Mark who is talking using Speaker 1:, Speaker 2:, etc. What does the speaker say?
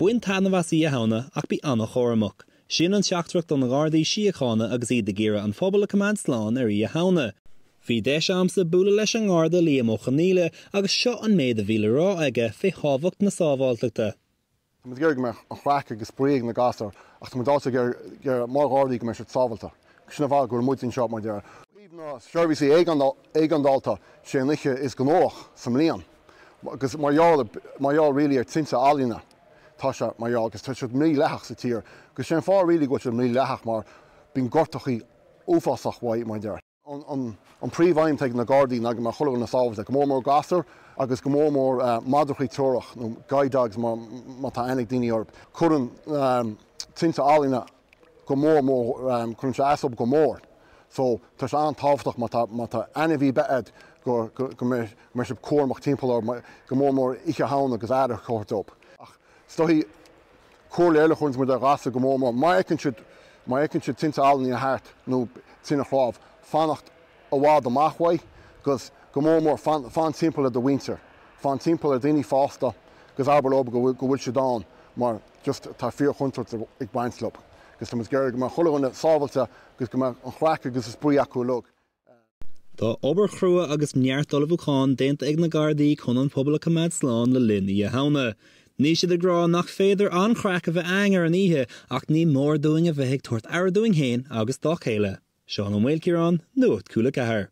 Speaker 1: Bain taitneamh as Oíche Shamhna ach bí an-chúramach. Sin an teachtaireacht ó na Gardaí Síochána agus iad ag iarraidh an phobal a choimeád slán ar Oíche Shamhna. Bhí deis a'msa bualadh leis an nGarda Liam Ó Conghaile agus seo an méid a bhí le rá aige fé thábhacht na sábháilteachta.
Speaker 2: Tá muid ag iarraidh go mbeadh an chraic agus spraoi ag na gasúir ach tá muid also ag iarraidh mar Ghardaí go mbeidh siad sábháilte. Sin an fáth go bhfuil muid anseo mar deir. Ó thaobh na seirbhísí éigeandála, sé an oíche is gnóthach sa mbliain agus mar gheall mar gheall really ar tinte ealaíne tá sé mar gheall agus tá siad mídhleathach sa tír agus sé an fáth really go bhfuil siad mídhleathach mar bíonn gortachaí uafásach uaidh mar deir. An príomh-aidhm atá ag na Gardaí ná go mbeadh chuile dhuine sábháilte, go mór mór gasúir agus go mór mór madrachaí treorach nó guide dogs má tá aithne ag daoine orthu. Cuireann tinte ealaíne go mór mór, cuireann sé as dóibh go mór. So tá sé an-tábhachtach má tá má tá ainmhí ar bith agat go go mbeidh sibh cúramach timpeall orthu, go mór mór Oíche Shamhna agus aire a thabhairt dóibh. Ach is dóichí Comhairle eile a chuireanns muid ar ghasúir go mór mór, má fheiceann siad, má fheiceann siad tinte ealaíne thart nó tine chnámh, fanacht i bhfad amach uaidh agus go mór mór fan, fan timpeall ar do mhuintir, fan timpeall ar daoine fásta agus abair leo go bhfuil, go bhfuil siad ann mar just tá fíor-chontúirt ag baint leo. Agus tá muid ag iarraidh go mbeadh chuile dhuine sábhailte agus go mbeadh an chraic agus an spraoi acu uilig.
Speaker 1: Tá obair chrua agus neart ullmhúcháin déanta ag na Gardaí chun an pobal a choimeád slán le linn Oíche Shamhna. Níl siad ag rá nach féidir an-chraic a bheith againn ar an oíche ach ní mór dúinn a bheith ag tabhairt aire dúinn féin agus dá chéile. Seán Ó Maoilchiaráin, Nuacht Cúla 4.